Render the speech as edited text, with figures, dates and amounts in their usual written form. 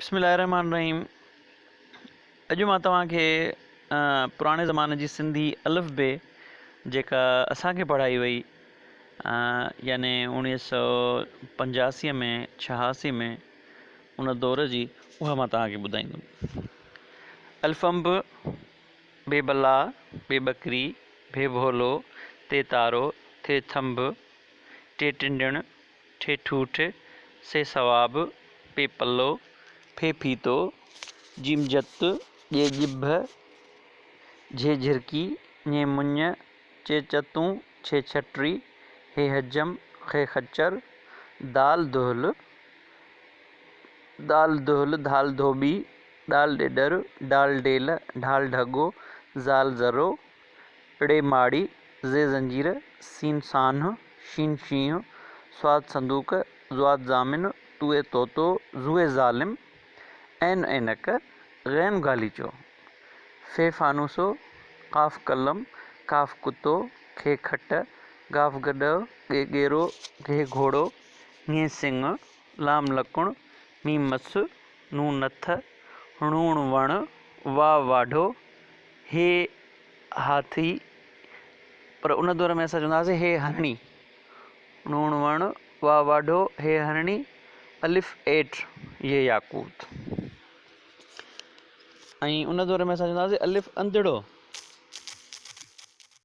بسم الله الرحمٰن الرحيم اڄ مان توهان کي پراڻي زماني جي سنڌي الف بي جيڪا اسان کي پڙهائي وئي يعني اوڻيهه سؤ پنجاسي ۾ ڇهاسي ۾ ان دور جي اها مان توهان کي ٻڌائيندم الف انب بي بلا بي ٻڪري ڀي ڀولو تي تارو ٿي ٿنڀ ٽي ٽنڊڻ ٺي ٺوٺ، سي ثواب، پي پلو، ڦي ڦيتو، جيم جت، ڄي ڄڀ، جھي جھرڪي، ڃي مڃ، چي چتون، ڇي ڇٽري، ھي حجم، خي خچر، دال دهل، دال دهل، ڌال ڌوٻي، ڏال ڏيڏر، ڊال ڊيل، ڍال ڍڳو، ذال ذرو، ڙي ماڙي، زي زنجير، سين سانهه، شين شينهن، صاد صندوق، ضاد ضامن، طوء طوطو، ظوء ظالم، عين عينڪ، غين غاليچو، ف فانوسو، قاف قلم، ڪاف ڪتو، خ کٽ، گاف گڏهه، ڳ ڳيرو، گه گهوڙو، ڃ سڱ، لام لڪڻ، ميم مس، نون نٿ، ڻ وڻ، واء واڍو، هي هاٿي پر ان دور ۾ اسان چوندا هئاسين هي هرڻي نوڻ وڻ وا واڍو هي هرڻي الف ايٽ ي ياقوت ۽ ان دور ۾ اسان چوندا هئاسين الف انڌڙو.